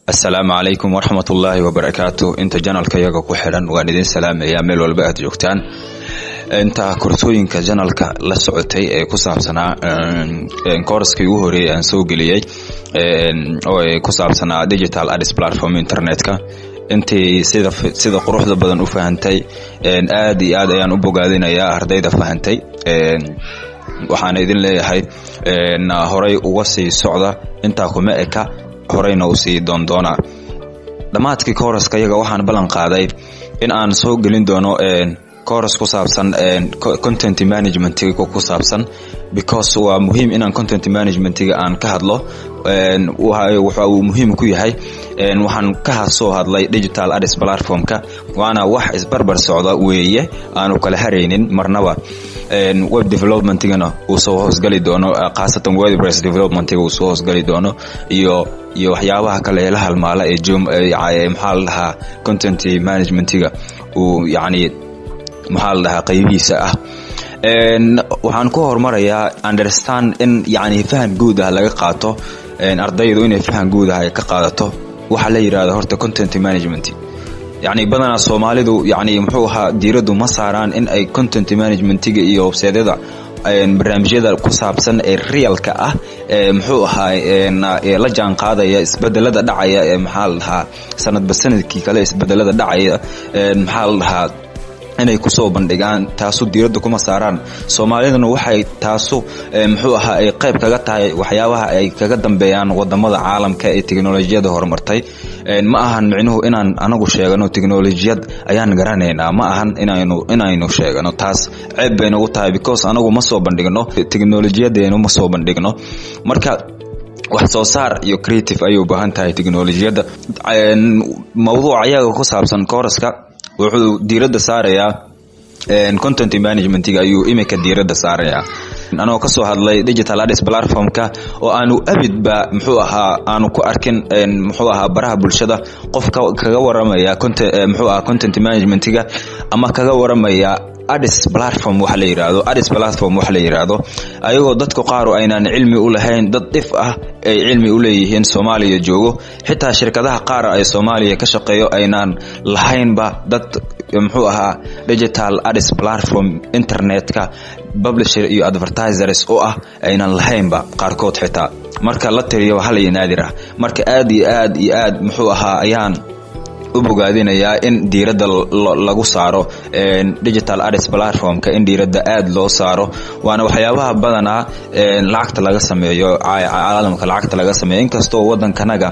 Asalaamu calaykum waraxmatullaahi wabarakaatu. Inta channelka iyaga ku xidhan waan idin salaamayaa meel walba aad joogtaan. Inta koorsooyinka channelka la socotay ee ku saabsanaa coursekii ugu horeeyay aan soo geliyey oo ku saabsanaa digital ads platform internetka, intii sida quruxda badan u fahantay, aad iyo aad ayaan u bogaadinayaa ardayda fahantay. Waxaana idin leeyahay, horay uga sii socda, intaa kuma eka, horeyna usii doondoona. Dhammaadkii courseka iyaga waxaan ballan qaaday in aan soo gelin doono course ku saabsan content managementiga ku saabsan, because waa muhiim inaan content managementiga aan ka hadlo. Waxa uu muhiim ku yahay, waxaan ka soo hadlay digital ads platformka, waana wax isbarbar socda weeye, aanu kala haraynin marnaba. Web developmentigana uu soo hoosgali doono, khaasatan WordPress developmentiga uu soo hoosgali doono iyo waxyaabaha kale ee la halmaala ee, maxaa la dhahaa, content managementiga uu yacni, maxaa la dhahaa, qaybihiisa ah. Waxaan ku horumarayaa understand in yacni fahan guud ah laga qaato, ardaydu inay fahan guud ah ay ka qaadato waxaa la yidhahda horta content management. Yacni badanaa Soomaalidu, yacni muxuu ahaa, diiraddu ma saaraan in ay content managementiga iyo websiteyada, barnaamijyada ku saabsan ee realka ah ee, muxuu ahaa, la jaan qaadaya isbedelada dhacaya ee, maxaa la dhahaa, sanadba sanadkii kale isbedelada dhacaya, maxaa la dhahaa, inay kusoo bandhigaan. Taasu diiradda kuma saaraan Soomaaliduna. Waxay taasu, muxuu ahaa, ay qayb kaga tahay waxyaabaha ay kaga dambeeyaan wadamada caalamka ee teknolojiyada horumartay. Ma ahan micnuhu inaan anagu sheegano teknolojiyad ayaan garanaynaa, ma ahan inaynu sheegano. Taas ceeb bay nagu tahay, because anagu ma soo bandhigno teknolojiyadeenu, ma soo bandhigno. Marka wax soo saar iyo creative ayay u baahan tahay teknolojiyadda. Mawduuca ayaga ku saabsan courseka wuxuu diiradda saarayaa content managementiga ayuu imika diiradda saarayaa, anoo kasoo hadlay digital ads platformka oo aanu abidba, muxuu ahaa, aanu ku arkin, muxuu ahaa, baraha bulshada qof kaga waramaya, muxuu ahaa, content managementiga ama kaga waramaya ads platform waxa la yiraahdo, ads platform waxa la yiraahdo, ayagoo dadku qaar aynaan cilmi u lahayn, dad dhif ah ay cilmi u leeyihiin Soomaaliya joogo. Xitaa shirkadaha qaar ay Soomaaliya ka shaqeeyo aynaan lahaynba dad, muxuu ahaa, digital ads platform internetka publisher iyo advertisers oo ah aynan lahaynba qaarkood, xitaa marka la tiriyo hal iyo naadir ah. Marka aad iyo aad iyo aad, muxuu ahaa, ayaan u bogaadinayaa in diiradda lagu saaro digital ads platformka, in diiradda aad loo saaro. Waana waxyaabaha badanaa lacagta laga sameeyo, caalamka lacagta laga sameeyo, inkastoo wadankanaga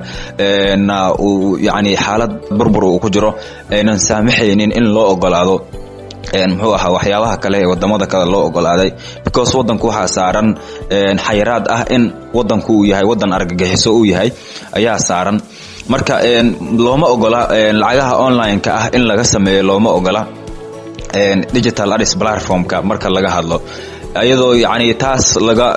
uu yacni xaalad burbur uu ku jiro, aynan saamaxaynin in loo ogolaado, muxuu ahaa, waxyaabaha kale ee wadamada kale loo ogolaaday, because wadanku waxaa saaran xayiraad ah in wadanku uu yahay wadan argagixiso uu yahay ayaa saaran. Marka looma ogola lacagaha online-ka ah in laga sameeyo, looma ogola digital ads platformka marka laga hadlo, iyadoo yacni taas laga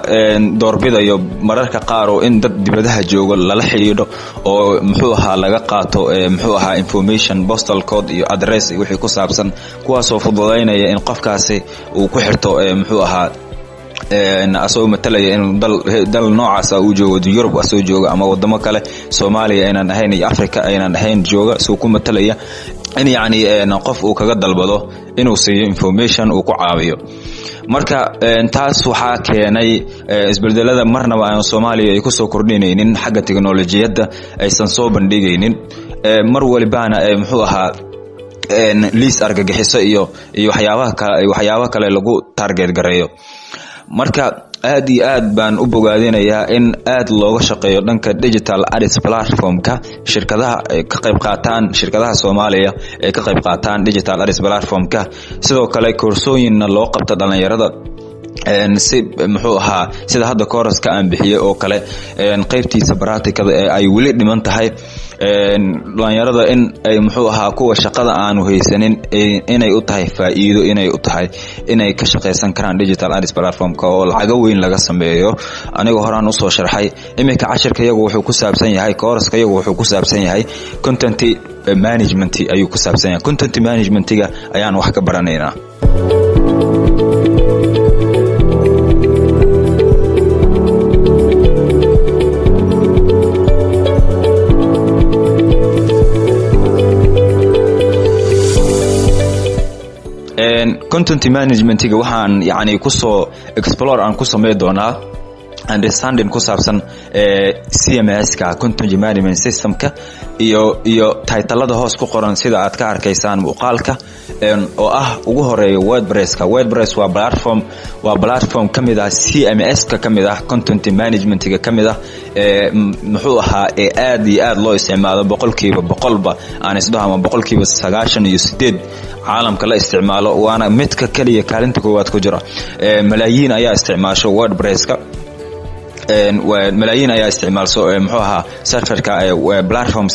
doorbidayo mararka qaar oo in dad dibadaha joogo lala xidhiidho oo, muxuu ahaa, laga qaato, muxuu ahaa, information, postal code iyo address wixii ku saabsan, kuwaasoo fududaynaya in qofkaasi uu ku xirto, muxuu ahaa, asagoo matalaya inuu dal noocaasa uu joogo, Yurub asoo jooga ama wadamo kale Soomaaliya aynan ahayn iyo Africa aynan ahayn jooga, isagoo ku matalaya in yacni qof uu kaga dalbado inuu siiyo information uu ku caawiyo. Marka taas waxaa keenay isbedelada marnaba aan Soomaaliya ay kusoo kordhinaynin xagga teknolojiyadda, aysan soo bandhigaynin mar walibana, muxuu ahaa, liis argagixiso iyo waxyaabaha kale, waxyaabo kale lagu target gareeyo. Marka aad iyo aad baan u bogaadinayaa in aad looga shaqeeyo dhanka digital ads platformka, shirkadaha ay ka qayb qaataan, shirkadaha Soomaaliya ay ka qayb qaataan digital ads platformka. Sidoo kale koorsooyinna loo qabto dhalinyarada si, muxuu ahaa, sida hadda courseka aan bixiyey oo kale, qaybtiisa practicada ee ay weli dhiman tahay, dhalinyarada in ay, muxuu ahaa, kuwa shaqada aanu haysanin inay u tahay faa'iido, inay u tahay inay ka shaqaysan karaan digital ads platformka oo lacago weyn laga sameeyo. Aniga horaan usoo sharxay. Iminka cashirka iyagu wuxuu ku saabsan yahay, courseka iyagu wuxuu ku saabsan yahay content management ayuu ku saabsan yahay. Content managementiga ayaan wax ka baranaynaa. Content managementiga waxaan yani kusoo explore aan ku samey doonaa understanding ku saabsan CMS-ka, content management systemka, iyo titlelada hoos ku qoran, sida aad ka arkaysaan muuqaalka, oo ah ugu horeeya WordPresska. WordPress waa platform ka mid ah CMS-ka, ka mid ah content managementga ka mid ah, muxuu ahaa, ee aad iyo aad loo isticmaalo, 100%ba aan isdhaho ama 98% caalamka la isticmaalo, waana midka keliya kaalinta koowaad ku jira. Malaayiin ayaa isticmaasho WordPresska, malaayiin ayaa isticmaalso, muxuu ahaa, serverka, platform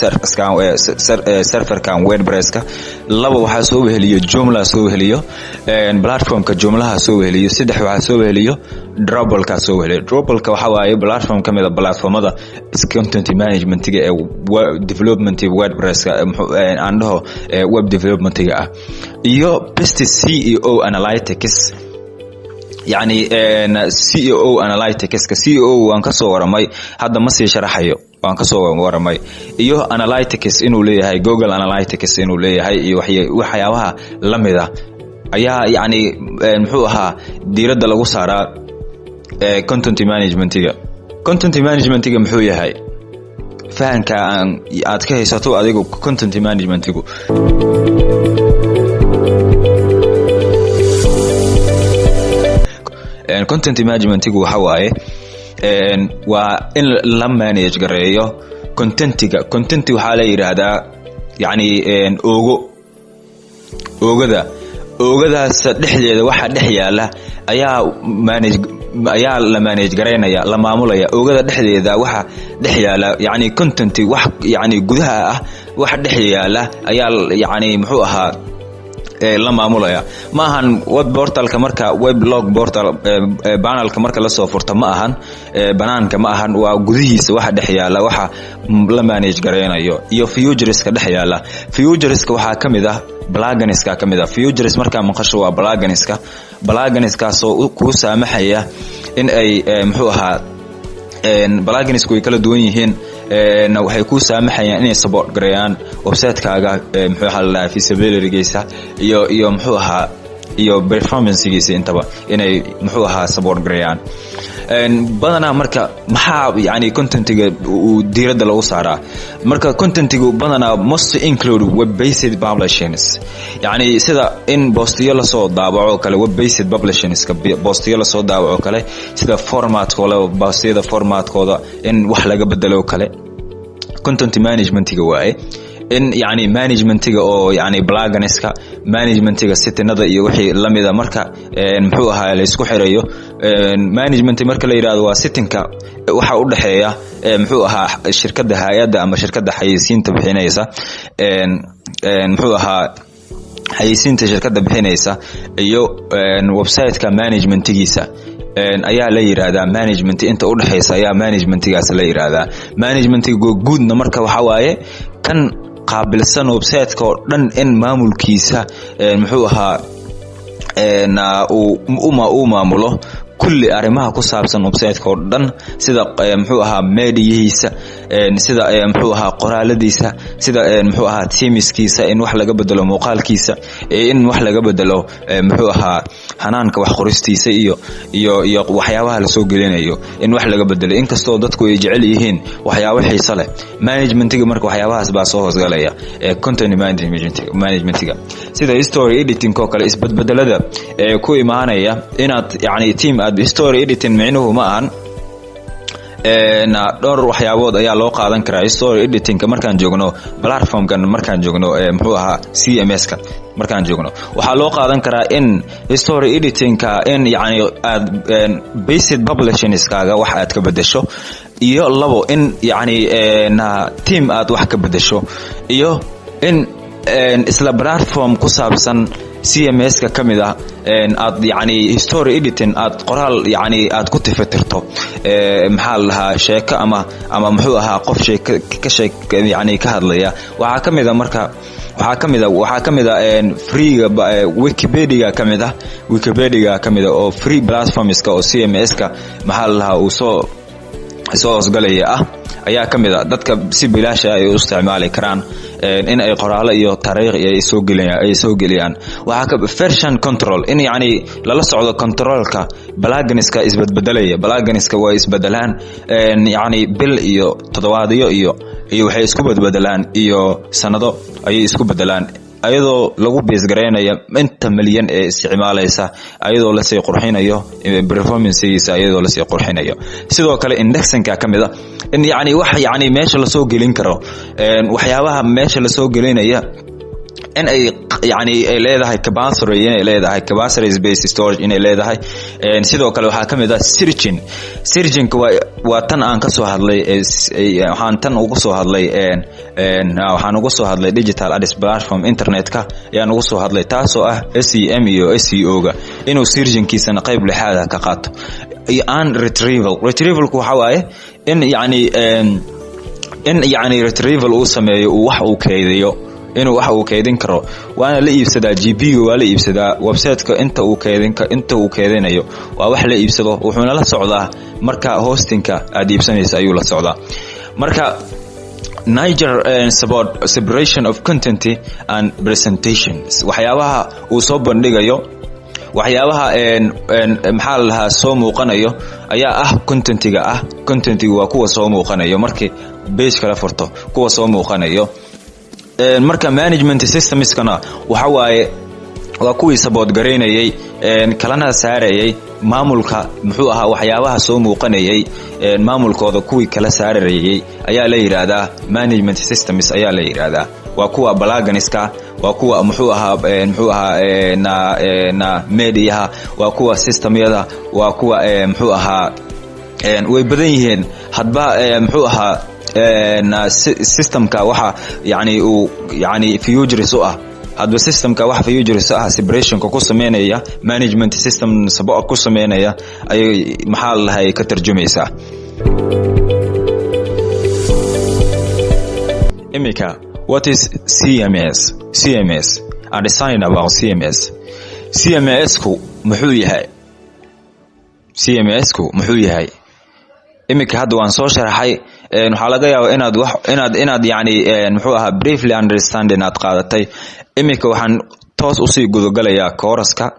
serverkan WordPresska. Laba, waxaa soo weheliyo Joomla, soo weheliyo platformka Joomlaha soo weheliyo. Saddex, waxaa soo weheliyo Drupalka soo weheliyo. Drupalka waxaa waaye platform ka mid a platformada content managementiga ee development WordPresska, aan dhaho web developmentiga ah, iyo best SEO analytics, yacni SEO analyticska. SEO waan ka soo waramay, hadda ma sii sharaxayo, waan kasoo waramay, iyo analytics inuu leeyahay, Google Analytics inuu leeyahay, iyo waxyaabaha la mid ah ayaa yacni, muxuu ahaa, diiradda lagu saaraa content managementiga. Content managementiga muxuu yahay? Fahanka aan aad ka haysato adigu content managementigu. Content managementigu waxa waaye waa in la manage gareeyo contentiga. Contenti waxaa la yidhaahdaa yacni oogo, oogada, oogadaas dhexdeeda waxa dhex yaala ayaa manage, ayaa la manage garaynaya, la maamulaya. Oogada dhexdeeda waxa dhex yaala, yacni content, wax yacni gudaha ah waxa dhex yaala ayaa yacni, muxuu ahaa, la maamulaya. Ma ahan web portalka, marka weblog portal panelka marka lasoo furto, ma ahan banaanka, ma ahan, waa gudihiisa waxa dhex yaala waxa la manage garaynayo iyo featureska dhex yaala. Featureska waxaa ka mid ah pluginska ka mid ah. Features markaa maqasho waa pluginska, pluginskaasoo kuu saamaxaya in ay, muxuu ahaa, pluginsku way kala duwan yihiin. Waxay kuu saamaxayaan inay support gareeyaan website-kaaga, muxuu ahaa, la dhahaa visibilitygiisa iyo muxuu ahaa, iyo performancegiisa intaba inay, muxuu ahaa, support gareeyaan badanaa. Marka maxaa yani contentiga uu diiradda lagu saaraa? Marka contentigu badanaa must include web based publishings, yani sida in postiyo lasoo daabaco kale, web based publishingska, postiyo lasoo daabaco kale, sida formatkooda, postiyada formatkooda in wax laga bedelo kale. Content managementiga waaye in yani managementiga oo yani pluginska, managementiga settingada iyo wixii lamida. Marka, muxuu ahaa, laysku xirayo management marka la yidhahdo waa settingka waxa u dhexeeya, muxuu ahaa, shirkadda, hay-adda ama shirkadda xayeysiinta bixinaysa, muxuu ahaa, xayeysiinta shirkadda bixinaysa iyo website-ka managementigiisa ayaa la yidhaahdaa management. Inta udhexaysa ayaa managementigaas la yidhaahdaa. Managementiga guudna marka waxaa waaye kan qaabilsan website-ka oo dhan in maamulkiisa, muxuu ahaa, uu maamulo kulli arrimaha ku saabsan website-ka oo dhan, sida, muxuu ahaa, mediyihiisa, sida, muxuu ahaa, qoraaladiisa, sida, muxuu ahaa, themeskiisa, in wax laga bedelo muuqaalkiisa, in wax laga bedelo, muxuu ahaa, hanaanka wax qoristiisa iyo waxyaabaha lasoo gelinayo in wax laga bedelo, inkastoo dadku ay jecel yihiin waxyaabo xiiso leh. Managementiga marka waxyaabahaas baa soo hoosgalaya content managementiga, sida story editing oo kale, isbedbedelada ee ku imaanaya inaad yani theme aad. Story editing micnuhu ma ahan, dhowr waxyaabood ayaa loo qaadan karaa story editingka. Markaan joogno platformkan, markaan joogno, muxuu ahaa, CMS-ka markaan joogno, waxaa loo qaadan karaa in story editingka in yani aad based publishingskaaga wax aad ka bedesho, iyo labo, in yani theme aad wax ka bedesho, iyo in isla platform ku saabsan CMS-ka ka mid ah aad yani story editing aad qoraal yani aad ku tifatirto, maxaa la dhahaa, sheeko ama muxuu ahaa, qof sheek ka sheek yani ka hadlaya. Waxaa ka mid a marka waxaa ka mid a freega Wikipedia ka mid ah, Wikipedia ka mid a oo free platformska oo CMS-ka, maxaa la dhahaa, uu soo hoosgalaya ah. ayaa ka mid a dadka si bilaasha ay u isticmaali karaan in ay qoraalo iyo taariikh iyo ay soo geliyaan. Waxaa ka version control, in yacni lala socdo controlka pluginska isbedbedelaya. Pluginska waa isbedelaan, yacni bil iyo toddobaadyo iyo waxay isku bedbedelaan iyo sanado ayay isku bedelaan, ayadoo lagu base garaynaya inta milyan ee isticmaalaysa, ayadoo lasii qurxinayo performancegiisa, ayadoo lasii qurxinayo. Sidoo kale indexingka ka mid a, in yacni wax yacni meesha lasoo gelin karo, waxyaabaha meesha lasoo gelinaya in ay yani ay leedahay capacity, inay leedahay capacity space storage inay leedahay. Sidoo kale waxaa ka mid ah searching. Searchingka waa tan aan ka soo hadlay. Waxaan tan uga soo hadlay, waxaan uga soo hadlay digital ads platform internetka ayaan uga soo hadlay, taasoo ah SEM iyo SEO ga inuu searchingkiisana qayb lixaad ka qaato. Iyo an retrieval. Retrievalku waxa waaye in yacni retrieval uu sameeyo, uu wax uu keydiyo, inuu wax uu keydin karo. Waana la iibsadaa, GB-ga waa la iibsadaa. Websiteka inta uu keydinayo waa wax la iibsado, wuxuuna la socdaa marka hostingka aad iibsanaysa ayuu la socdaa. Marka Niger support separation of content and presentations, waxyaabaha uu soo bandhigayo, waxyaabaha, maxaa la lahaa, soo muuqanayo ayaa ah contentiga ah. Contentiga waa kuwa soo muuqanayo markii page kala furto, kuwa soo muuqanayo. Marka management systemskana waxa waaye waa kuwii support garaynayay, kalana saarayay maamulka, muxuu ahaa, waxyaabaha soo muuqanayay maamulkooda kuwii kala saarayay ayaa la yidhaahdaa management systems ayaa la yidhaahdaa. Waa kuwa pluginska, waa kuwa muxuu ahaa na mediaha, waa kuwa systemyada, waa kuwa, muxuu ahaa, way badan yihiin. Hadba, muxuu ahaa, systemka waxa yani uu yani features u ah, hadba systemka waxa features ah separationka ku sameynaya, management system support ku sameynaya ayay, maxaa la lahay, ka tarjumaysaa. Imika what is CMS? CMS and design about CMS. CMS ku muxuu yahay? CMS ku muxuu yahay? Iminka hadda waan soo sharaxay. Waxaa laga yaabaa inaad wax inaad yani, muxuu ahaa, briefly understanding aad qaadatay. Iminka waxaan toos usii gudagalayaa courseka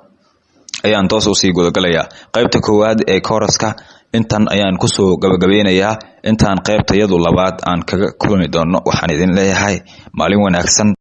ayaan toos usii gudagalayaa. Qaybta koowaad ee courseka intan ayaan kusoo gabagabeynayaa. Intaan qaybta yadu labaad aan kaga kulmi doono, waxaan idin leeyahay maalin wanaagsan.